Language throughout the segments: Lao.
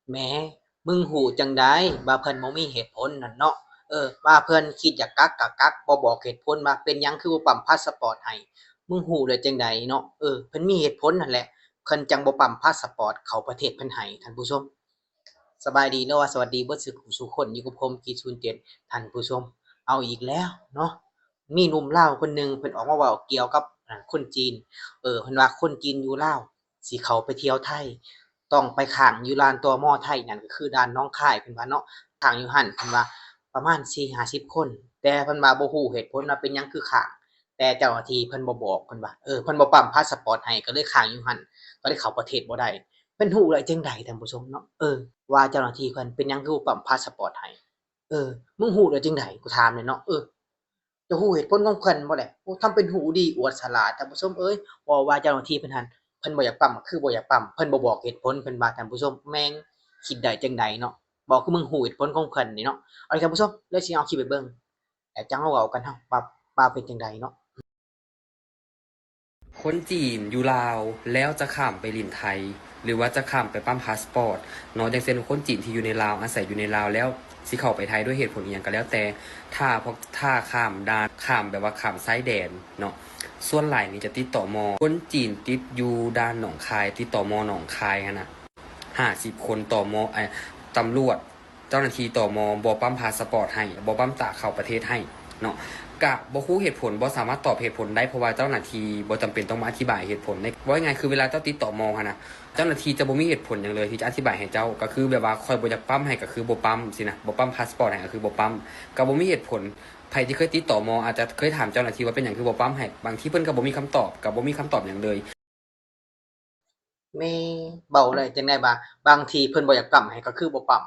ແໝ ມຶງຮູ້ຈັ່ງໃດວ່າເພິ່ນບໍ່ມີເຫດຜົນຫັ້ນເນາະ? ເອີ ວ່າເພິ່ນຄິດຢາກກັກກໍກັກ ບໍ່ບອກເຫດຜົນວ່າເປັນຫຍັງຄືບໍ່ປ້ຳພາສະປອດໃຫ້. ມຶງຮູ້ໄດ້ຈັ່ງໃດເນາະ? ເອີ ເພິ່ນມີເຫດຜົນຫັ້ນແຫຼະ ເພິ່ນຈັ່ງບໍ່ປ້ຳພາສະປອດເຂົ້າປະເທດເພິ່ນໃຫ້ ທ່ານຜູ້ຊົມ. ສະບາຍດີ ຫຼືວ່າສະຫວັດດີເບິດສູ່ຜູ້ສູ່ຄົນ ຢູ່ກັບຜົມ ກິດ ສູນເຈັດ ທ່ານຜູ້ຊົມ. ເອົາອີກແລ້ວເນາະ ມີໜຸ່ມລາວຄົນໜຶ່ງ ເພິ່ນອອກມາເວົ້າກ່ຽວກັບ ອາ ຄົນຈີນ. ເອີ ເພິ່ນວ່າຄົນຈີນຢູ່ລາວ ຊິເຂົ້າໄປທ່ຽວໄທ ຕ້ອງໄປຄ້າງຢູ່ດ່ານ ຕມ ໄທ ນັ້ນກໍຄືດ່ານໜອງຄາຍ ເພິ່ນວ່າເນາະ. ຄ້າງຢູ່ຫັ້ນ ເພິ່ນວ່າປະມານສີ່ຫ້າສິບຄົນ ແຕ່ເພິ່ນວ່າບໍ່ຮູ້ເຫດຜົນວ່າເປັນຫຍັງຄືຄ້າງ ແຕ່ເຈົ້າໜ້າທີ່ເພິ່ນບໍ່ບອກ ເພິ່ນວ່າ ເອີ ເພິ່ນບໍ່ປ້ຳພາສະປອດໃຫ້ ກໍເລີຍຄ້າງຢູ່ຫັ້ນ ກໍເລີຍເຂົ້າປະເທດບໍ່ໄດ້. ເພິ່ນຮູ້ໄດ້ຈັ່ງໃດ ທ່ານຜູ້ຊົມເນາະ? ເອີ ວ່າເຈົ້າໜ້າທີ່ເພິ່ນເປັນຫຍັງຄືບໍ່ປ້ຳພາສະປອດໃຫ້? ເອີ ມຶງຮູ້ໄດ້ຈັ່ງໃດ? ກູຖາມແດ່ເນາະ. ເອີ ຈະຮູ້ເຫດຜົນຂອງເພິ່ນບໍ່ແຫຼະ? ໂອ້ ທຳເປັນຮູ້ດີ ອວດສະຫຼາດ ທ່ານຜູ້ຊົມເອີຍ. ເວົ້າວ່າເຈົ້າໜ້າທີ່ເພິ່ນຫັ້ນ ເພິ່ນບໍ່ຢາກປ້ຳ ກໍຄືບໍ່ຢາກປ້ຳ ເພິ່ນບໍ່ບອກເຫດຜົນ ເພິ່ນວ່າ ທ່ານຜູ້ຊົມ. ແມ່ງຄິດໄດ້ຈັ່ງໃດເນາະ? ເວົ້າຄືມຶງຮູ້ເຫດຜົນຂອງເພິ່ນນີ້ເນາະ. ເອົາລະ ທ່ານຜູ້ຊົມ ດຽວຊິເອົາຄລິບໄປເບິ່ງ ແລ້ວຈັ່ງເຮົາເວົ້າກັນເນາະ ວ່າ ວ່າເປັນຈັ່ງໃດເນາະ. ຄົນຈີນຢູ່ລາວແລ້ວຈະຂ້າມໄປຫຼິ້ນໄທ ຫຼືວ່າຈະຂ້າມໄປປ້ຳພາສະປອດເນາະ, ຢ່າງເຊັ່ນຄົນຈີນທີ່ຢູ່ໃນລາວ ອາໄສຢູ່ໃນລາວແລ້ວຊິເຂົ້າໄປໄທດ້ວຍເຫດຜົນອີ່ຫຍັງກໍແລ້ວແຕ່, ຖ້າພວກ ຖ້າຂ້າມດ່ານ ຂ້າມແບບວ່າຂ້າມຊາຍແດນເນາະ, ສ່ວນຫຼາຍນີ້ຈະຕິດ ຕມ. ຄົນຈີນຕິດຢູ່ດ່ານໜອງຄາຍ ຕິດ ຕມ ໜອງຄາຍຫັ້ນນະ ຫ້າສິບຄົນ ຕມ ເອີ ຕຳຫຼວດ ເຈົ້າໜ້າທີ່ ຕມ ບໍ່ປ້ຳພາສະປອດໃຫ້ ບໍ່ປ້ຳຕາເຂົ້າປະເທດໃຫ້ເນາະ. ກະບໍ່ຮູ້ເຫດຜົນ ບໍ່ສາມາດຕອບເຫດຜົນໄດ້ ເພາະວ່າເຈົ້າໜ້າທີ່ບໍ່ຈຳເປັນຕ້ອງມາອະທິບາຍເຫດຜົນ. ເວົ້າງ່າຍໆ ຄືເວລາເຈົ້າຕິດ ຕມ ຫັ້ນນະ ເຈົ້າໜ້າທີ່ຈະບໍ່ມີເຫດຜົນຫຍັງເລີຍທີ່ຈະອະທິບາຍໃຫ້ເຈົ້າ, ກໍຄືແບບວ່າຂ້ອຍບໍ່ຢາກປ້ຳໃຫ້ກໍຄືບໍ່ປ້ຳຊີ້ນະ, ບໍ່ປ້ຳພາສະປອດໃຫ້ກໍຄືບໍ່ປ້ຳ, ກໍບໍ່ມີເຫດຜົນ. ໃຜທີ່ເຄີຍຕິດ ຕມ ອາດຈະເຄີຍຖາມເຈົ້າໜ້າທີ່ວ່າເປັນຫຍັງຄືບໍ່ປ້ຳໃຫ້, ບາງທີເພິ່ນກໍບໍ່ມີຄຳຕອບ, ກໍບໍ່ມີຄຳຕອບຫຍັງເລີຍ. ແມ່ ເວົ້າໄດ້ຈັ່ງໃດວ່າ ບາງທີເພິ່ນບໍ່ຢາກປ້ຳໃຫ້ກໍຄືບໍ່ປ້ຳ.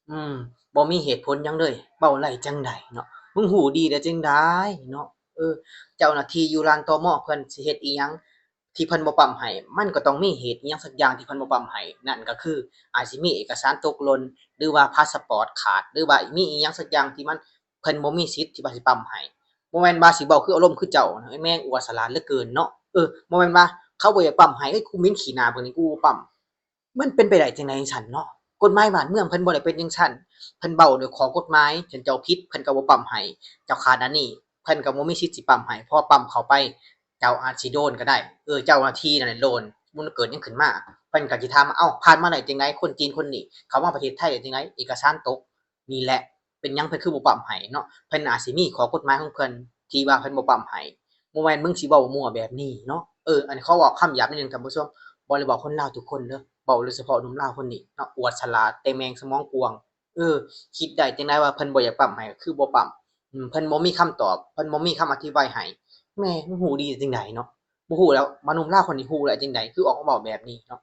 ອືມ ບໍ່ມີເຫດຜົນຫຍັງເລີຍ ເວົ້າໄດ້ຈັ່ງໃດເນາະ? ມຶງຮູ້ດີໄດ້ຈັ່ງໃດເນາະ? ເອີ ເຈົ້າໜ້າທີ່ຢູ່ດ່ານ ຕມ ເພິ່ນຊິເຮັດອີ່ຫຍັງທີ່ເພິ່ນບໍ່ປ້ຳໃຫ້ ມັນກໍຕ້ອງມີເຫດອີ່ຫຍັງສັກຢ່າງທີ່ເພິ່ນບໍ່ປ້ຳໃຫ້, ນັ້ນກໍຄືອາດຊິມີເອກະສານຕົກຫຼົ່ນ ຫຼືວ່າພາສະປອດຂາດ ຫຼືວ່າມີອີ່ຫຍັງສັກຢ່າງທີ່ມັນ ເພິ່ນບໍ່ມີສິດທີ່ວ່າຊິປ້ຳໃຫ້. ບໍ່ແມ່ນວ່າຊິເວົ້າຄືອາລົມຄືເຈົ້າ ແມ່ງອວດສະຫຼາດເຫຼືອເກີນເນາະ. ເອີ ບໍ່ແມ່ນວ່າເຂົາບໍ່ຢາກປ້ຳໃຫ້ ເອີຍ ກູເໝັນຂີ້ໜ້າເບິ່ງນີ້ ກູບໍ່ປ້ຳ. ມັນເປັນໄປໄດ້ຈັ່ງໃດຈັ່ງຊັ້ນເນາະ? ກົດໝາຍບ້ານເມືອງເພິ່ນບໍ່ໄດ້ເປັນຈັ່ງຊັ້ນ, ເພິ່ນເວົ້າດ້ວຍຂໍ້ກົດໝາຍ, ຄັນເຈົ້າຜິດເພິ່ນກໍບໍ່ປ້ຳໃຫ້, ເຈົ້າຂາດອັນນີ້ເພິ່ນກໍບໍ່ມີສິດຊິປ້ຳໃຫ້, ເພາະວ່າປ້ຳເຂົ້າໄປເຈົ້າອາດຊິໂດນກໍໄດ້. ເອີ ເຈົ້າໜ້າທີ່ນັ້ນແຫຼະໂດນ, ມັນເກີດຫຍັງຂຶ້ນມາ? ເພິ່ນກໍຊິຖາມວ່າ ເອົ້າ ຜ່ານມາໄດ້ຈັ່ງໃດ? ຄົນຈີນຄົນນີ້ເຂົ້າມາປະເທດໄທໄດ້ຈັ່ງໃດ? ເອກະສານຕົກ ນີ້ແຫຼະ ເປັນຫຍັງເພິ່ນຄືບໍ່ປ້ຳໃຫ້ເນາະ? ເພິ່ນອາດຊິມີຂໍ້ກົດໝາຍຂອງເພິ່ນທີ່ວ່າເພິ່ນບໍ່ປ້ຳໃຫ້, ບໍ່ແມ່ນມຶງຊິເວົ້າມົ້ວແບບນີ້ເນາະ. ເອີ ອັນນີ້ຂໍເວົ້າຄຳຫຍາບໜ້ອຍໜຶ່ງທ່ານຜູ້ຊົມ, ບໍ່ໄດ້ເວົ້າຄົນລາວທຸກຄົນເດີ, ເວົ້າໂດຍສະເພາະໜຸ່ມລາວຄົນນີ້ເນາະ, ອວດສະຫຼາດ ແຕ່ແມ່ງສະໝອງກວ້າງ. ເອີ ຄິດໄດ້ຈັ່ງໃດວ່າເພິ່ນບໍ່ຢາກປ້ຳໃຫ້ກໍຄືບໍ່ປ້ຳ? ອືມ ເພິ່ນບໍ່ມີຄຳຕອບ, ເພິ່ນບໍ່ມີຄຳອະທິບາຍໃຫ້. ແມ່ ຮູ້ດີຈັ່ງໃດເນາະ? ບໍ່ຮູ້ແລ້ວວ່າໜຸ່ມລາວຄົນນີ້ຮູ້ໄດ້ຈັ່ງໃດ ຄືອອກມາເວົ້າແບບນີ້ເນາະ,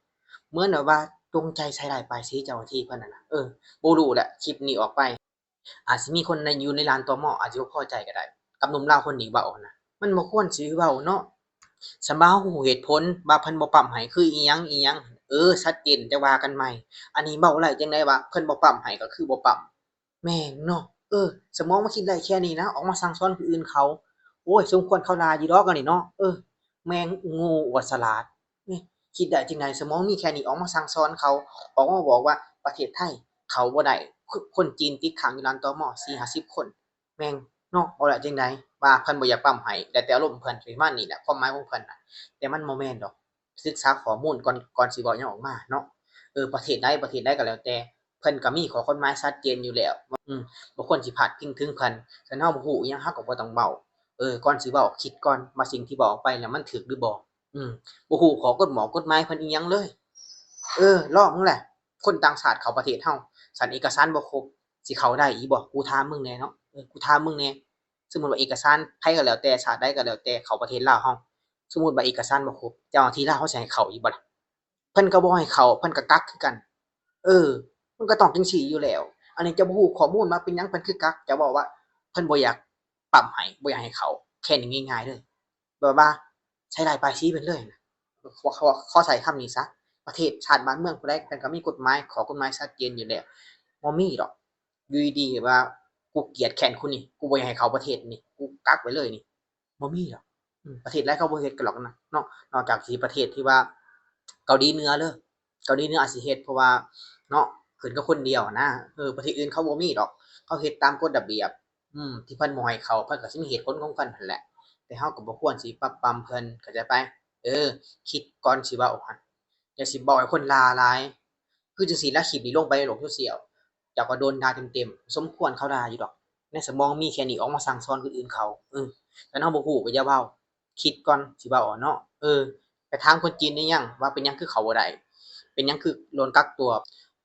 ເໝືອນແບບວ່າຈົງໃຈໃສ່ຮ້າຍປ້າຍສີເຈົ້າໜ້າທີ່ເພິ່ນຫັ້ນນະ. ເອີ ບໍ່ຮູ້ແຫຼະ ຄລິບນີ້ອອກໄປ ອາດຊິມີຄົນໃນ ຢູ່ໃນດ່ານ ຕມ ອາດຊິບໍ່ພໍໃຈກໍໄດ້ ກັບໜຸ່ມລາວຄົນນີ້ເວົ້າຫັ້ນນະ. ມັນບໍ່ຄວນຊິເວົ້າເນາະ. ສຳເຮົາຮູ້ເຫດຜົນວ່າເພິ່ນບໍ່ປ້ຳໃຫ້ຄືອີ່ຫຍັງອີ່ຫຍັງ, ເອີ ຊັດເຈນ ຈະວ່າກັນໃໝ່. ອັນນີ້ເວົ້າໄດ້ຈັ່ງໃດວ່າເພິ່ນບໍ່ປ້ຳໃຫ້ກໍຄືບໍ່ປ້ຳ? ແມ່ນເນາະ. ເອີ ສະໝອງມາຄິດໄດ້ແຄ່ນີ້ນະ ອອກມາສັ່ງສອນຜູ້ອື່ນເຂົາ. ໂອ້ຍ ສົມຄວນເຂົາດ່າຢູ່ດອກອັນນີ້ເນາະ. ເອີ ແມ່ງໂງ່ອວດສະຫຼາດ. ນີ້ ຄິດໄດ້ຈັ່ງໃດ? ສະໝອງມີແຄ່ນີ້ ອອກມາສັ່ງສອນເຂົາ, ອອກມາບອກວ່າປະເທດໄທເຂົ້າບໍ່ໄດ້, ຄົນຈີນຕິດຄ້າງຢູ່ດ່ານ ຕມ ສີ່ຫ້າສິບຄົນ. ແມ່ງເນາະ, ເວົ້າໄດ້ຈັ່ງໃດ? ວ່າເພິ່ນບໍ່ຢາກປ້ຳໃຫ້ ແລ້ວແຕ່ອາລົມເພິ່ນ ປະມານນີ້ແຫຼະ ຄວາມໝາຍຂອງເພິ່ນນະ. ແຕ່ມັນບໍ່ແມ່ນດອກ, ສຶກສາຂໍ້ມູນກ່ອນ ກ່ອນຊິເວົ້າຫຍັງອອກມາເນາະ. ເອີ ປະເທດໃດ ປະເທດໃດກໍແລ້ວແຕ່ ເພິ່ນກໍມີຂໍ້ກົດໝາຍຊັດເຈນຢູ່ແລ້ວ. ອືມ ບໍ່ຄວນຊິພາດພິງເຖິງເພິ່ນ. ຄັນເຮົາບໍ່ຮູ້ອີ່ຫຍັງ ເຮົາກໍບໍ່ຕ້ອງເວົ້າ. ເອີ ກ່ອນຊິເວົ້າ ຄິດກ່ອນວ່າສິ່ງທີ່ເວົ້າອອກໄປແລ້ວມັນຖືກຫຼືບໍ່. ອືມ ບໍ່ຮູ້ຂໍ້ກົດໝາຍ ກົດໝາຍເພິ່ນອີ່ຫຍັງເລີຍ. ເອີ ລອງເບິ່ງແຫຼະ ຄົນຕ່າງຊາດເຂົ້າປະເທດເຮົາ ສັນເອກະສານບໍ່ຄົບ ຊິເຂົ້າໄດ້ອີ່ບໍ່? ກູຖາມມຶງແດ່ເນາະ. ເອີ ກູຖາມມຶງແດ່. ສົມມຸດວ່າເອກະສານໃຜກໍແລ້ວແຕ່ ຊາດໃດກໍແລ້ວແຕ່ ເຂົ້າປະເທດລາວເຮົາ, ສົມມຸດວ່າເອກະສານບໍ່ຄົບ ເຈົ້າໜ້າທີ່ລາວເຮົາຊິໃຫ້ເຂົ້າອີ່ບໍ່ລະ? ເພິ່ນກໍບໍ່ໃຫ້ເຂົ້າ ເພິ່ນກໍກັກຄືກັນ. ເອີ ມັນກໍຕ້ອງຈັ່ງຊີ້ຢູ່ແລ້ວ. ອັນນີ້ເຈົ້າບໍ່ຮູ້ຂໍ້ມູນວ່າເປັນຫຍັງເພິ່ນຄືກັກ, ເຈົ້າເວົ້າວ່າເພິ່ນບໍ່ຢາກປ້ຳໃຫ້ ບໍ່ຢາກໃຫ້ເຂົ້າ, ແຄ່ນີ້ງ່າຍໆເລີຍ. ແບບວ່າໃສ່ຮ້າຍປ້າຍສີເພິ່ນເລີຍນະ. ຂໍ ຂໍ ຂໍໃຊ້ຄຳນີ້ຊະ, ປະເທດຊາດບ້ານເມືອງຜູ້ໃດເພິ່ນກໍມີກົດໝາຍ ຂໍ້ກົດໝາຍຊັດເຈນຢູ່ແລ້ວ. ບໍ່ມີດອກ ຢູ່ດີໆ ແບບວ່າ ກູກຽດແຄ້ນຄົນນີ້ ກູບໍ່ຢາກໃຫ້ເຂົ້າປະເທດນີ້ ກູກັກໄວ້ເລີຍນີ້. ບໍ່ມີດອກ. ອືມ ປະເທດໃດເຂົາບໍ່ເຮັດກັນດອກນະເນາະ, ນອກຈາກທີ່ປະເທດທີ່ວ່າເກົາຫຼີເໜືອເດີ. ເກົາຫຼີເໜືອອາດຊິເຮັດ ເພາະວ່າເນາະ ຂຶ້ນກັບຄົນດຽວນະ. ເອີ ປະເທດອື່ນເຂົາບໍ່ມີດອກ, ເຂົາເຮັດຕາມກົດລະບຽບ ອືມ ທີ່ເພິ່ນບໍ່ໃຫ້ເຂົ້າ ເພິ່ນກໍຊິມີເຫດຜົນຂອງເພິ່ນຫັ້ນແຫຼະ. ແຕ່ເຮົາກໍບໍ່ຄວນຊິປັບປຳເພິ່ນ ເຂົ້າໃຈໄປ? ເອີ ຄິດກ່ອນຊິເວົ້າຫັ້ນ, ຢ່າຊິເວົ້າໃຫ້ຄົນດ່າຫຼາຍ. ຄືຈັ່ງຊີ້ລະ ຄລິບນີ້ລົງໄປໃນໂລກໂຊຊຽວ ເຈົ້າກໍໂດນດ່າເຕັມໆ, ສົມຄວນເຂົາດ່າຢູ່ດອກ. ໃນສະໝອງມີແຄ່ນີ້ ອອກມາສັ່ງສອນຄົນອື່ນເຂົາ. ເອີ ຄັນເຮົາບໍ່ຮູ້ກໍຢ່າເວົ້າ, ຄິດກ່ອນຊິເວົ້າເນາະ. ເອີ ໄປຖາມຄົນຈີນໄດ້ຍັງວ່າເປັນຫຍັງຄືເຂົ້າບໍ່ໄດ້, ເປັນຫຍັງຄືໂດນກັກຕົວ,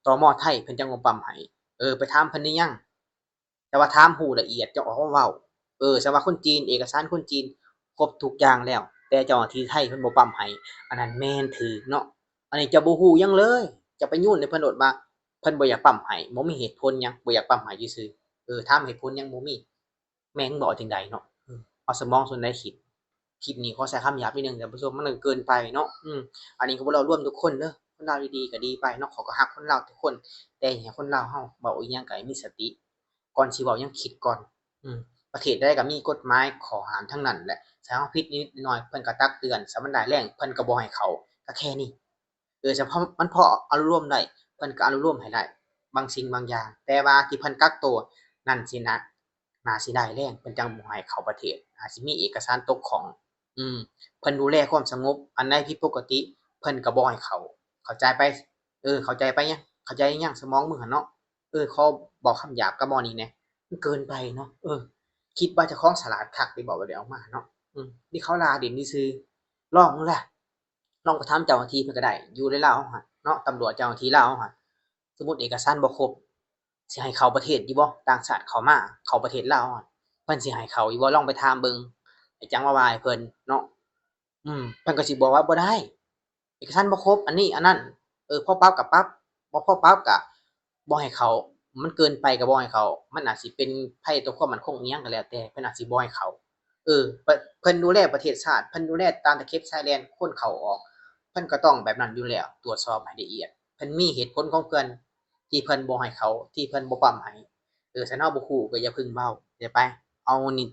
ຕມ ໄທເພິ່ນຈັ່ງບໍ່ປ້ຳໃຫ້. ເອີ ໄປຖາມເພິ່ນໄດ້ຍັງ? ແຕ່ວ່າຖາມຮູ້ລະອຽດ ຈັ່ງອອກມາເວົ້າ. ເອີ ສຳລັບຄົນຈີນ ເອກະສານຄົນຈີນຄົບທຸກຢ່າງແລ້ວ, ແຕ່ເຈົ້າໜ້າທີ່ໄທເພິ່ນບໍ່ປ້ຳໃຫ້, ອັນນັ້ນແມ່ນຖືກເນາະ. ອັນນີ້ເຈົ້າບໍ່ຮູ້ຫຍັງເລີຍ, ເຈົ້າໄປໂຍນໃຫ້ເພິ່ນໂລດວ່າເພິ່ນບໍ່ຢາກປ້ຳໃຫ້, ບໍ່ມີເຫດຜົນຫຍັງ ບໍ່ຢາກປ້ຳໃຫ້ຊື່ໆ. ເອີ ຖາມເຫດຜົນຫຍັງບໍ່ມີ. ແມ່ງເວົ້າຈັ່ງໃດເນາະ. ເອີ ເອົາສະໝອງສ່ວນໃດຄິດ? ຄລິບນີ້ຂໍໃຊ້ຄຳຫຍາບນິດໜຶ່ງທ່ານຜູ້ຊົມ, ມັນກໍເກີນໄປເນາະ. ອືມ ອັນນີ້ກໍບໍ່ເວົ້າລວມທຸກຄົນເດີ, ຄົນລາວດີໆກໍດີໄປເນາະ, ເຂົາກໍຮັກຄົນລາວທຸກຄົນ. ແຕ່ໃຫ້ຄົນລາວເຮົາເວົ້າອີ່ຫຍັງກໍໃຫ້ມີສະຕິ, ກ່ອນຊິເວົ້າຫຍັງຄິດກ່ອນ. ອືມ ປະເທດໃດກໍມີກົດໝາຍຂໍ້ຫ້າມທັງນັ້ນແຫຼະ. ຖ້າເຮົາຜິດນິດໜ້ອຍ ເພິ່ນກໍຕັກເຕືອນ, ຖ້າມັນຮ້າຍແຮງ ເພິ່ນກໍບໍ່ໃຫ້ເຂົ້າ, ກໍແຄ່ນີ້. ເອີ ສະເພາະມັນພໍອະນຸໂລມໄດ້ ເພິ່ນກໍອະນຸໂລມໃຫ້ໄດ້ບາງສິ່ງບາງຢ່າງ, ແຕ່ວ່າທີ່ເພິ່ນກັກໂຕນັ້ນຊິນະ ໜ້າຊິຮ້າຍແຮງ ເພິ່ນຈັ່ງບໍ່ໃຫ້ເຂົ້າປະເທດ, ອາດຊິມີເອກະສານຕົກຂ້ອງ. ອືມ ເພິ່ນດູແລຄວາມສະຫງົບ, ອັນໃດຜິດປົກກະຕິເພິ່ນກໍບໍ່ໃຫ້ເຂົ້າ. ເຂົ້າໃຈໄປ? ເອີ ເຂົ້າໃຈໄປຍັງ? ເຂົ້າໃຈຍັງ? ສະໝອງມຶງຫັ້ນເນາະ. ເອີ ຂໍບອກຄຳຫຍາບກັບໝໍນີ້ແດ່, ມັນເກີນໄປເນາະ. ເອີ ຄິດວ່າເຈົ້າຂອງສະຫຼາດຄັກ ໄດ້ເວົ້າແບບນີ້ອອກມາເນາະ. ອືມ ນີ້ເຂົາລາຫຼິ້ນຊື່ໆ. ລອງເບິ່ງລະ ລອງໄປຖາມເຈົ້າໜ້າທີ່ເພິ່ນກໍໄດ້ ຢູ່ໃນລາວເຮົາຫັ້ນເນາະ, ຕຳຫຼວດເຈົ້າໜ້າທີ່ລາວເຮົາຫັ້ນ. ສົມມຸດເອກະສານບໍ່ຄົບ ຊິໃຫ້ເຂົ້າປະເທດຢູ່ບໍ່? ຕ່າງຊາດເຂົ້າມາ ເຂົ້າປະເທດລາວຫັ້ນ ເພິ່ນຊິໃຫ້ເຂົ້າຢູ່ບໍ່? ລອງໄປຖາມເບິ່ງ ໄອ້ຈັງມາວ່າໃຫ້ເພິ່ນເນາະ. ອືມ ເພິ່ນກໍຊິບອກວ່າບໍ່ໄດ້ ເອກະສານບໍ່ຄົບ ອັນນີ້ອັນນັ້ນ. ເອີ ພໍປັບກໍປັບ, ບໍ່ພໍປັບກໍບໍ່ໃຫ້ເຂົ້າ, ມັນເກີນໄປກໍບໍ່ໃຫ້ເຂົ້າ. ມັນອາດຊິເປັນໄພຕໍ່ຄວາມໝັ້ນຄົງອີ່ຫຍັງກໍແລ້ວແຕ່, ເພິ່ນອາດຊິບໍ່ໃຫ້ເຂົ້າ. ເອີ ເພິ່ນ ເພິ່ນດູແລປະເທດຊາດ, ເພິ່ນດູແລຕາມຕະເຂັບຊາຍແດນ, ຄົນເຂົ້າອອກ ເພິ່ນກໍຕ້ອງແບບນັ້ນຢູ່ແລ້ວ, ຕວດສອບໃຫ້ລະອຽດ. ເພິ່ນມີເຫດຜົນຂອງເພິ່ນທີ່ເພິ່ນບໍ່ໃຫ້ເຂົ້າ, ທີ່ເພິ່ນບໍ່ປ້ຳໃຫ້. ເອີ ຄັນເຮົາບໍ່ຮູ້ກໍຢ່າເພິ່ງເວົ້າ, ຢ່າໄປເອົານິ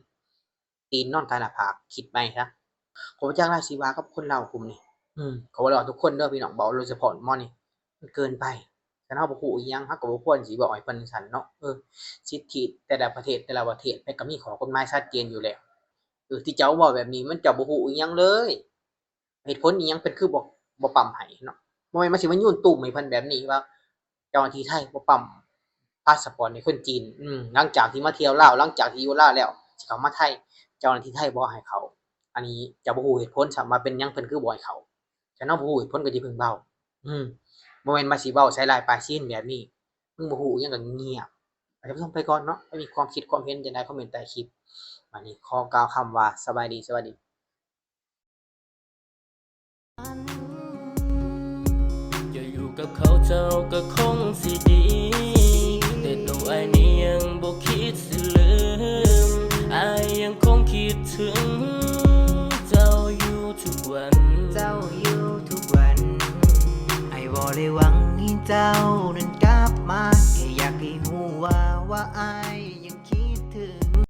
ຕີນນອນຕາຍໜ້າຜາກ, ຄິດໃໝ່ຊະ. ຂ້ອຍບໍ່ຈັກລາຊິວ່າກັບຄົນລາວກຸ່ມນີ້. ອືມ ຂ້ອຍບໍ່ໄດ້ວ່າທຸກຄົນເດີພີ່ນ້ອງ, ເວົ້າໂດຍສະເພາະໝໍນີ້ ມັນເກີນໄປ. ຄັນເຮົາບໍ່ຮູ້ອີ່ຫຍັງ ເຮົາກໍບໍ່ຄວນຊິເວົ້າໃຫ້ເພິ່ນຊັ້ນເນາະ. ເອີ ສິດທິແຕ່ລະປະເທດ ແຕ່ລະປະເທດ ເພິ່ນກໍມີຂໍ້ກົດໝາຍຊັດເຈນຢູ່ແລ້ວ. ເອີ ທີ່ເຈົ້າເວົ້າແບບນີ້ ມັນເຈົ້າບໍ່ຮູ້ອີ່ຫຍັງເລີຍ. ເຫດຜົນອີ່ຫຍັງເພິ່ນຄືບໍ່ ບໍ່ປ້ຳໃຫ້ເນາະ? ບໍ່ແມ່ນວ່າຊິມາໂຍນຕຸ້ມໃຫ້ເພິ່ນແບບນີ້ວ່າ ເຈົ້າໜ້າທີ່ໄທບໍ່ປ້ຳພາສະປອດໃຫ້ຄົນຈີນ. ອືມ ຫຼັງຈາກທີ່ມາທ່ຽວລາວ ຫຼັງຈາກທີ່ຢູ່ລາວແລ້ວ ຊິເຂົ້າມາໄທ ເຈົ້າໜ້າທີ່ໄທບໍ່ໃຫ້ເຂົ້າ. ອັນນີ້ເຈົ້າບໍ່ຮູ້ເຫດຜົນຊ້ຳວ່າເປັນຫຍັງເພິ່ນຄືບໍ່ໃຫ້ເຂົ້າ. ຄັນເຮົາບໍ່ຮູ້ເຫດຜົນກໍຢ່າເພິ່ງເວົ້າ. ອືມ ບໍ່ແມ່ນວ່າຊິເວົ້າໃສ່ຮ້າຍປ້າຍສີນແບບນີ້. ມຶງບໍ່ຮູ້ອີ່ຫຍັງກໍງຽບ. ທ່ານຜູ້ຊົມໄປກ່ອນເນາະ, ໃຜມີຄວາມຄິດຄວາມເຫັນຈັ່ງໃດ ຄອມເມັນໃຕ້ຄລິບ. ບັດນີ້ຂໍກ່າວຄຳວ່າ ສະບາຍດີ ສະຫວັດດີ. ເຈົ້າຢູ່ກັບເຂົາເຈົ້າກໍຄົງຊິດີ, ແຕ່ໂຕອ້າຍນີ້ຍັງບໍ່ຄິດຊິລືມ. ອ້າຍຍັງຄົງຄິດເຖິງເຈົ້າຢູ່ທຸກວັນ, ເຈົ້າຢູ່ທຸກວັນ. ອ້າຍບໍ່ໄດ້ຫວັງໃຫ້ເຈົ້ານັ້ນກັບມາ, ແຄ່ຢາກໃຫ້ຮູ້ວ່າ ວ່າອ້າຍ